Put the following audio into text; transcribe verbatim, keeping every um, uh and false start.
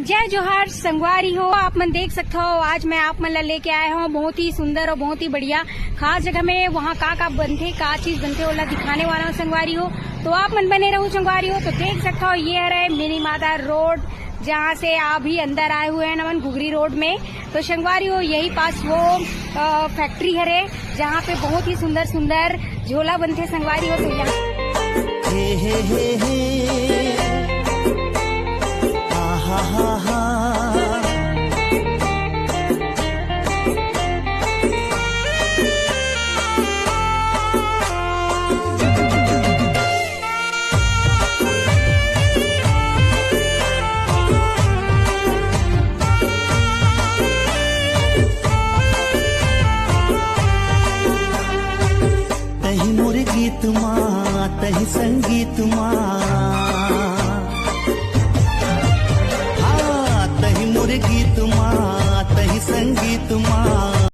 जय जोहार संगवारी हो, आप मन देख सकते हो, आज मैं आप मन ला लेके आए हूँ बहुत ही सुंदर और बहुत ही बढ़िया खास जगह में। वहाँ का का बनथे, का चीज बनथे, ओला दिखाने वाला हूँ संगवारी हो। तो आप मन बने रहू संगवारी हो। तो देख सकते हो, ये हरे मिनी माता रोड, जहाँ से अभी अंदर आए हुए हैं नमन घुघरी रोड में। तो संगवारी हो, यही पास वो फैक्ट्री हरे, जहाँ पे बहुत ही सुंदर सुंदर झोला बनथे संगवारी हो। तो यहाँ हे हे हे हे। आ हा हा हा। तही मोर गीत मा, तही संगीत मा। हाँ, तही मोर गीत मा, तही संगीत मा।